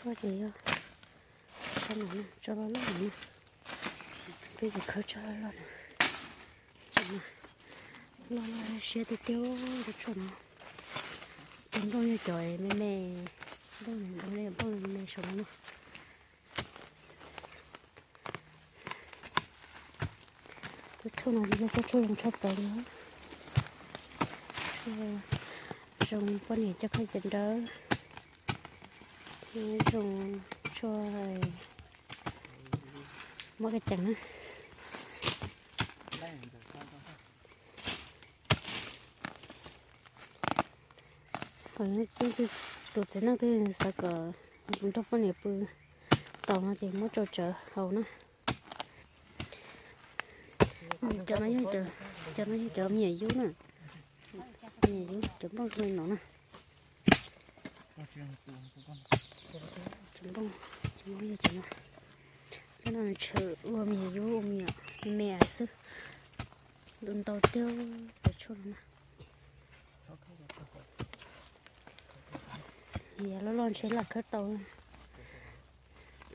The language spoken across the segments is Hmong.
Koj ces yog tso no na, tso loj loj no na. Peb ces khawb tso loj loj no. Loj loj siab tiag tiag cov tshuaj no. Cov nplooj yog cov me me, nplooj me me saum no. Cov tshuaj no yog cov tshuaj zoo tshaj plaws li. Tshuaj zoo poj niam coj khaub ncaws nrawm, thiab zoo tshuaj mob kev cees na. Tus txiv neej twg xav kom nrog poj niam pw tau no ces muab tsau tsawv haus na. Cov no yog, cov no yog cov me nyuam yub na, me nyuam yub cov nplooj zoo li no na. Cov nplooj, cov nplooj yog cov no. Cov no nws tshwm ua me nyuam yub ua me nyuam me xwb. Ntau ntau tiag cov tshuaj no na. Yav loj loj ntshe lam khawb tau.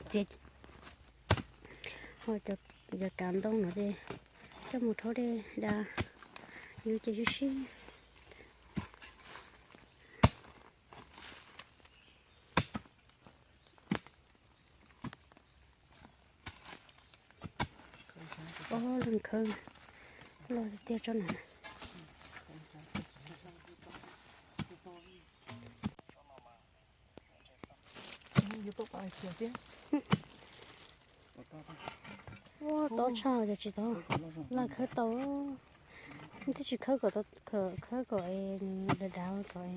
Txiav, ho cov kav ntoo no ces coj mus rhaub dej da, yub ces sib sib. Ob leeg khawb loj tiag tiag tsob no. Ua tob tshaj ces tsis tau, lam khawb tau. Twb tsis khawb kom, khawb kom dav dav kom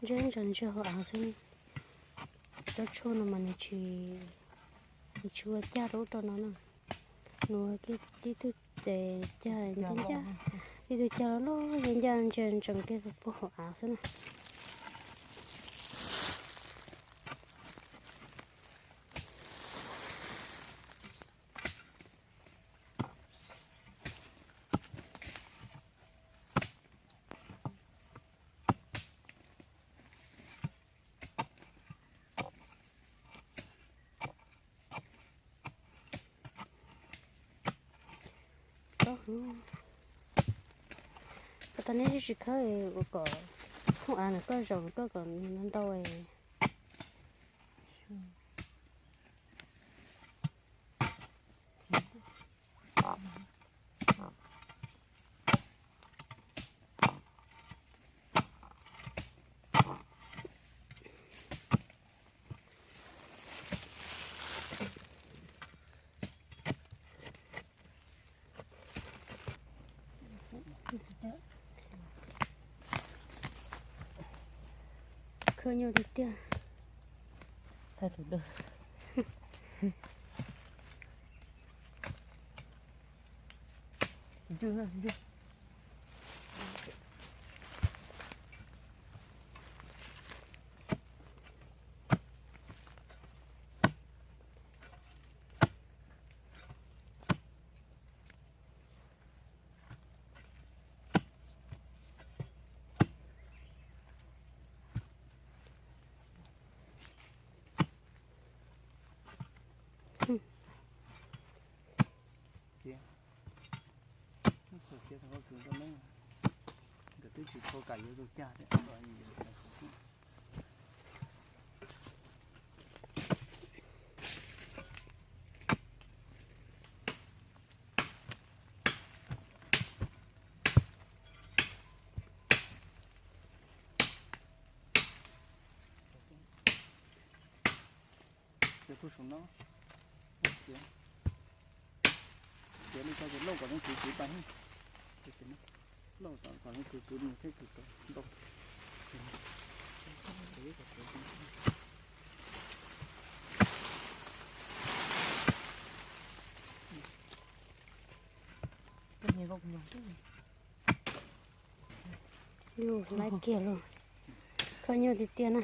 Ntshe ntsa ntshe hauv av xwb. Cov tshuaj no mas nws tsis, nws tsis ua cag rau ub rau no na. Nws ua kiag tib tug ces cag ncaj ncaj, tib tug cag loj loj ncaj ncaj ntsia ntsees kiag puag hauv av xwb na. Koj tau neb tsis khawb ua kom khoom av no koj zaum koj kom ntau. Khawb nyuaj tiag tiag. Thaij tus dawb. Txiav, txiav tau kws rau lawm, nkawd twb tsis tshua kam yuav tus cag thiab. Txiav puag saum no, txiav li ko ces lauj kom leej kwv kwv tau, lauj kom leej kwv kwv mus thiab kwv tau ntau. Lub laiv kiag lauj, khawb nyuaj tiag tiag na.